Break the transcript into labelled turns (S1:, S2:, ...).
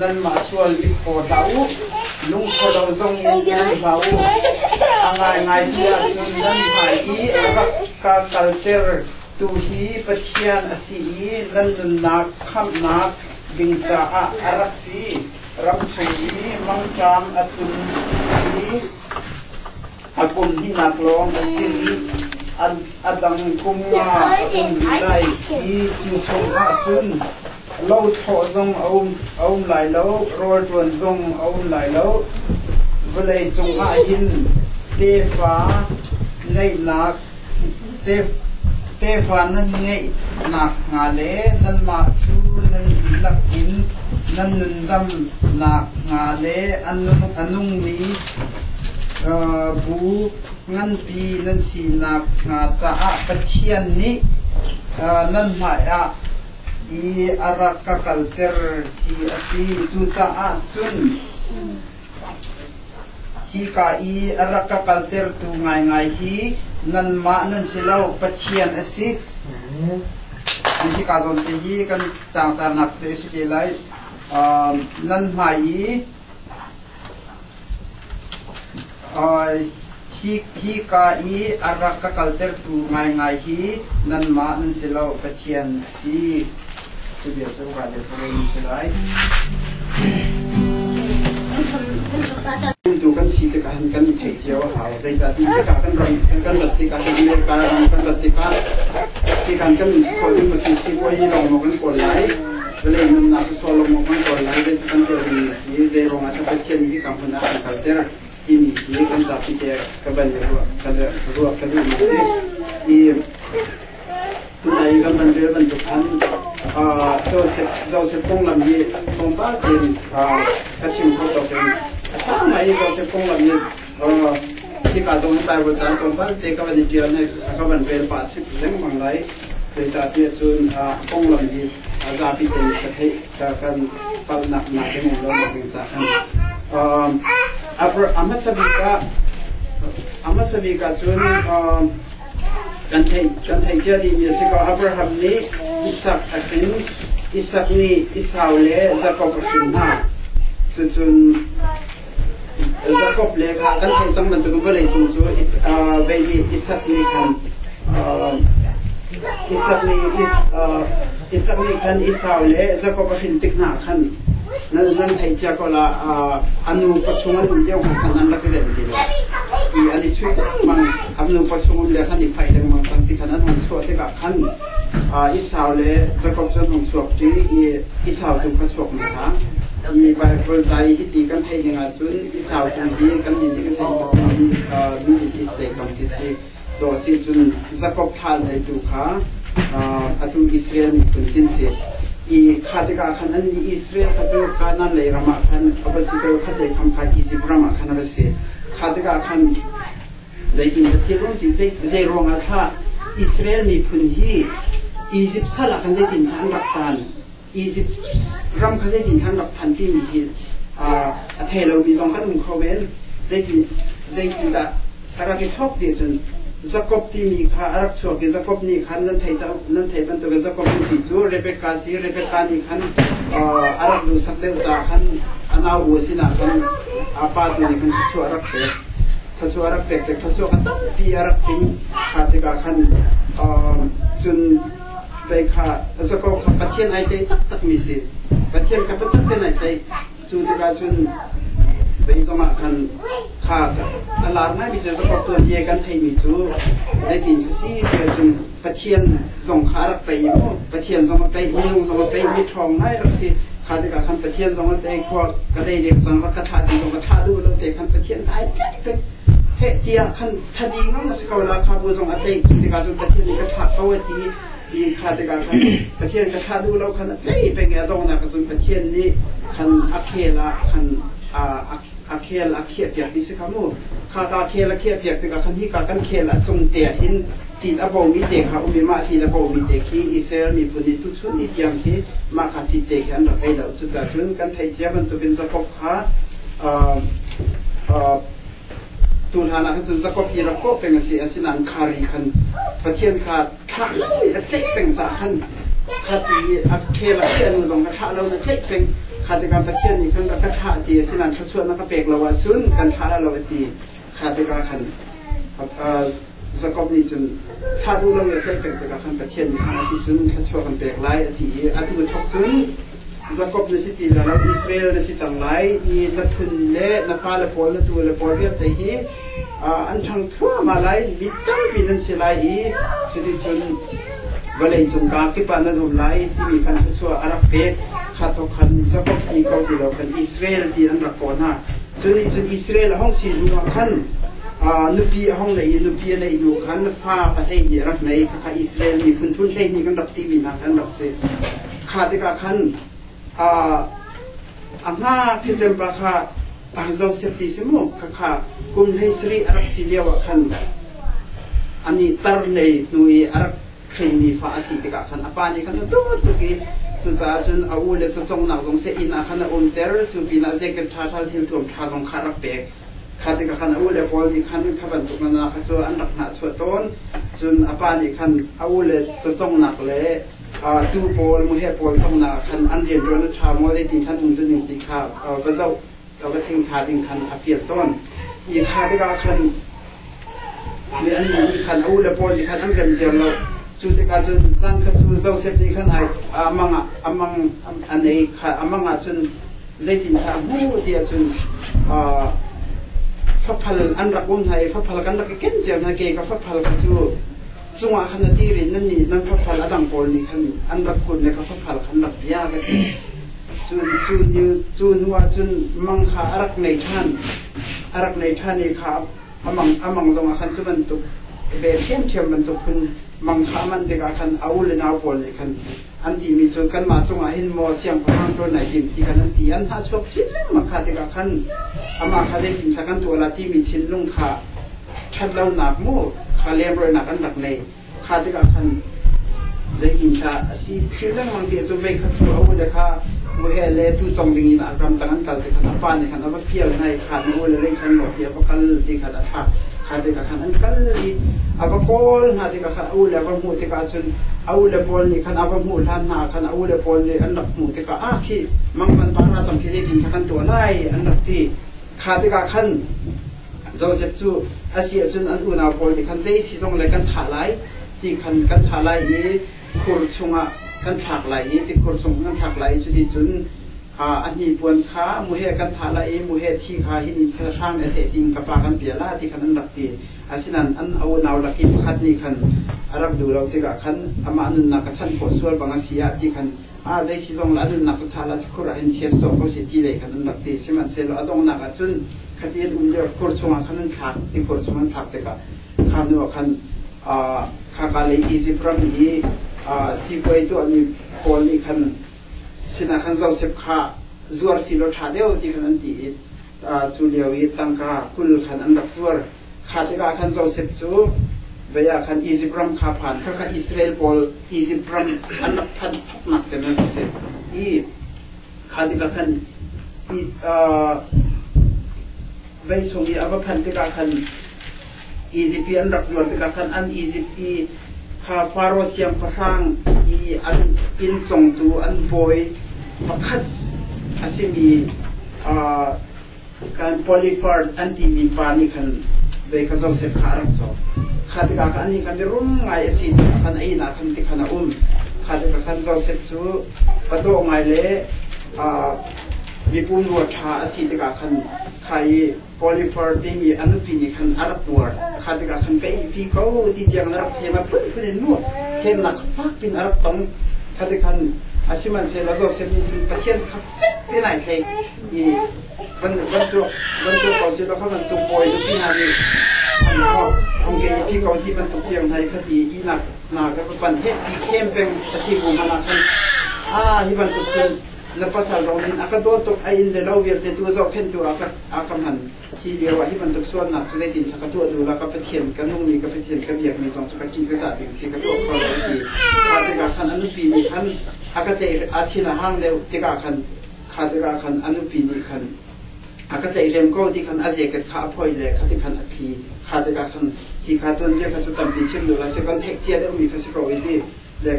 S1: Nanmah sual i phaw hlah u, lungkholo zong in um hlah u. A ngaingai ti ahcun nan hmai i a rak ka kalter tu hi Pathian a si i nan nunnak khamhnak ding caah a rak si. Ram chung i mangṭam a tlun i a kum hnihnak lawng a si rih. A dang kum nga a um rih lai i cu chungah cun lothlawh zong a um lai lo, rawlṭuan zong a um lai lo. Vawlei cungah hin tefa neihnak tefa nan ngeih nakhnga le nanmah cu nan dihlak in nan nundam nakhnga le a nungmi bu nganpi nan si nakhnga caah Pathian nih nan hmaiah i a rak ka kalter hi a si. Cucaah cun hika i a rak ka kaltertu ngaingai hi nanmah nan si lo, Pathian a si. Hika zawn te hi kan cangtarnak te a si te lai. Nan hmai i Hika i a rak ka kaltertu ngaingai hi nanmah nan si lo, Pathian a si. Cu bia cu va le cu nan si lai. Tu kan si tikah hin kan i theih cio a hau. Zeicahtiah tikah kan ram kan rat tikah hin America ram kan rat tikah tikhan kan sawh ding ma si sipuai lawng maw kan kawl lai. Vawlei nunnak sawh lawng maw kan kawl lai. Zei kan tuah ding a si. Zei ruangah dah Pathian nih hika hmun ah kan kalter timi hi kan zapi te ka van ruah ka ruah ka duhmi a si. I tunai kan van rel bantuk khan Joseph Joseph konglam hi tlawmpal tein ka chim kho tawk in a sang ngai i Joseph konglam hi hika zong in Bible caan tlawmpal te ka van i ṭial ka van rel pah lengmang lai. Zeicahtiah cun konglam hi zapi tein ka theih kan palhnak nak ding um lo ding ca khan a hmasa bik ah a hmasa bik ah cun kan theih kan theih cia dihmi a si ko. Abraham nih Isak a hrin. Isak nih Esau le Jakob a hrin hna. Cucun Jakob le kha kan theih cang bantuk vawlei cung cu vei nih Isak nih khan Isak nih Isak nih khan Esau le Jakob a hrin tik hna khan nan theih cia ko la, a nu pachung an um lio khan an rak i rem ti lo i an i chuih lengmang. An nu pachung um le khan i fai lengmang cang ti khan an hung chuah tikah khan Esau le Jakob cu an hung chuak ṭi i Esau tu kha chuak hmasa. I Bible ca i hiti kan theih ning ahcun Esau tu hi kan nih nih kan theih Middle East lei kam ti si dawh si. Cun Jakob thlah lei tu kha atu Israel miphun khin si. I kha tikah khan an nih Israel kha cu Canaan lei ram ah khan a va si ko, khat lei kham kha Egypt ram ah khan a va si. Kha tikah khan zeitin Pathian ruang ti zei ruangah thlah Israel miphun hi Egypt sal ah khan zeitin thla an rak tan, Egypt ram kha zeitin thla an rak phan timi hi a thei lomi zong kan um kho men. Zeitin zeitindah a rak i thawk ti cun Jakob timi kha a rak chuak i Jakob nih khan nan thei nan thei bantuk in Jakob nupi cu Rebekah si. Rebekah nih khan a rak duhsak deuh caah khan a nau u sinah khan a pa tu nih khan thluachuah a rak pek. Thluachuah a rak pek tik thluachuah kha tampi a rak ting. Kha tikah khan cun vei kha Jakob kha Pathian ai tlai taktakmi si. Pathian kha Pathian ai tlai. Cu tikah cun vei zongah khan kha a lar ngaimi cu Jakob tuanbia kan theihmi cu zeitin cu si tiah cun Pathian zong kha a rak pei i mu Pathian zong a pei, minung zong a pei, mi ṭhawng ngai rak si. Kha tikah khan Pathian zong a tei, khua ka dei dek cang, rak ka thlah ding zong ka thlah duh lo te khan Pathian ai tlek pek heh tiah khan thadi ngang a si ko la. Kha bu zong a tleih. Cu tikah cun Pathian nih ka thlah ko a ti i kha tikah khan Pathian ka thlah duh lo khan a tlei peng i a donghnak ah cun Pathian nih khan a khel ah khan a khel a khiahpiak ti si kha mu. Kha ka khel a khiahpiak tikah khan hika kan khel a cung te ah hin tit a bomi te kha um i mah tit a bomi te khi Israel miphun nih tuchun ni tiang khi mah kha tit te khi an rak ei lo. Cucaah cun kan theih cia bantukin Jakob kha tu hlan ah khan cun Jakob hi rak kawh peng a si. Asinain khari khan Pathian kha thlah lo i a tlaih peng caah khan kha ti a khel a anu zong kha thlah lo in a tlaih peng. Kha tikah Pathian nih khan rak ka thlah ti a si nain thluachuah na ka pek lo ahcun kan thlah lai lo a ti. Kha tikah khan Jakob nih cun thlah duh lo i a tlaih peng tikah khan Pathian nih khan a si cun thluachuah kan pek lai a ti i atu thawk cun Jakob na si ti lai lo, Israel na si cang lai i na phun le na fale pawl na tu le pawl vialte hi an ṭhang thluahmah lai, mi tampi nan si lai i cuticun vawleicung kaa kip ah nan um lai timi khan thluachuah a rak pek. Kha thawk khan Jakob ti ko ti lo khan Israel ti an rak kawh hna. Cu nih cun Israel a hung si hnuah khan nupi a hung nei i nupi a neih hnu khan fa 12 a rak nei. Khakha Israel miphun phun 12 kan rak timi hna khan rak si. Kha tikah khan a ngakchia cem pa kha Josef ti si mu khakha kum 17 a rak si lio ah khan ani tar lei hnu i a rak hrinmi fa a si tikah khan a pa nih khan a dawt tuk i cucaah cun a u le cawcongnak zong seh inn ah khan a umter. Cu pinah jacket ṭha ṭha thilthuam ṭha zong kha a rak pek. Kha tikah khan a u le pawl nih khan kha bantuk nana kha cu an rak hnahchuah tawn. Cun a pa nih khan a u le cawcongnak le tuu pawl muheh pawl congnak ah khan an rianṭuan a ṭha maw zeitin khan um cu ning ti kha va zoh va thing thla ding khan a fial tawn i kha tikah khan mi an nih khan a u le pawl nih khan an rem ziar lo. Cu tikah cun zan kha cu Joseph nih khan ai amang ah amang a nei kha amang ah cun zeitin dah a hmuh ti ahcun faphal an rak um hna i faphal kan rak i ken cio hna ke ka faphal kha cu cungah khan a dir i nan nih nan faphal a dang pawl nih khan an rak kun le ka faphal khan rak bia ka ti. Cu cu cu hnu ah cun mang kha a rak nei ṭhan a rak nei ṭhan i kha amang zong ah khan cu bantuk ve ṭhiamṭhiam bantuk phun mang kha a manh tikah khan a u le nau pawl nih khan an timi cu kanmah cungah hin maw siangpahrang ṭuan ai tim ti khan an ti. An hnahchuak chin lengmang kha tikah khan amah kha zeitin thla kan tuah la timi thinlung kha ṭhatlonak mu kha lemroinak an rak nei. Kha tikah khan zeitin dah a si chin lengmang ti cu vei khat cu a u le kha muhe le tu cong ding in ramtang an kal ti khan a pa nih khan a va fial hna i kha na u le lei khan law ti a va kal ti khan a thlak. Kha tikah khan an kal i a va kawl hna tikah khan a u le a va hmuh tikah cun a u le pawl nih khan a va hmuh hlan hna khan a u le pawl nih an rak hmuh tikah ah khi mangman pa ra cang khi zeitin thla kan tuah lai an rak ti. Kha tikah khan Joseph cu a si ahcun an unau pawl nih khan zei si zong le kan thah lai ti khan kan thah lai i khur chungah kan thlak lai i tikhur chung kan thlak lai i cuticun a hnipuan kha muhe kan thah lai i muhe thi kha hin in sahrang a seh tiin ka pa kan bia la ti khan an rak ti. Asinain an unau lak i pakhat nih khan a rak duh lo tikah khan amah nunnak a chanh khawh sual bang a si ah ti khan a zei si zong la a nunnak cu tha la khur ah hin chia sawh ko si ti lei khan an rak ti. Sihmanhsehlaw a donghnak ah cun khati an um lio khur chungah khan an thlak ti khur chung an thlak tikah kha hnu ah khan khaka lei Egypt ram i sipuai tuahmi pawl nih khan sinah khan Joseph kha zuar si law ṭha deuh ti khan an ti i cu lio i tangka 20 khan an rak zuar. Kha tikah khan Joseph cu vei ah khan Egypt ram kha phan kha kha Israel pawl Egypt ram an rak phanh thawknak cem an si i kha tikah khan vei chung i a va phanh tikah khan Egypt i an rak zuar tikah khan an Egypt i kha Faro siangpahrang i an inn congtu an bawi pakhat a simi kan Potiphar an timi pa nih khan vei kha Joseph kha a rak cawk. Kha tikah khan anih kha mirum ngai a si tikah khan a inn ah khan tikhan a um. Kha tikah khan Joseph cu pa dawh ngai le mipum rua ṭha a si tikah khan kha i Potiphar timi a nupi nih khan a rak uar. Kha tikah khan ka ihpi ko ti tiang a rak thlem. A phunphun in mu thlemnak fak pin a rak tong. Kha tikhan a sihmanhsehlaw Joseph nih cun Pathian kha fek tein ai thlei i bantuk bantuk ko sih law kha bantuk bawi nupi hna nih an hong ke ihpi ko ti bantuk tiang hna i kha ti ihnak hna ka pan he ti khem peng a si bu hmanh ah khan a hi bantuk cun na pasal rong hin a ka dawt tuk a inn le lo vialte tu zohkhenhtu a ka hman hi lio ah hi bantuk sualnak cu zeitin ka tuah duh la ka Pathian ka nungmi ka Pathian ka biakmi zong cu ka ṭih ka zah ding si ka tuah kho lo ti. Kha tikah khan a nupi nih khan a ka tlaih a thin a hang deuh tikah khan kha tikah khan a nupi nih khan a ka tlaihhrem ko ti khan a jacket kha a phoih le kha ti khan a thli. Kha tikah khan hi kha tuanbia kha cu tampi chim duh la si kan theih cia deuhmi kha si ko i ti le.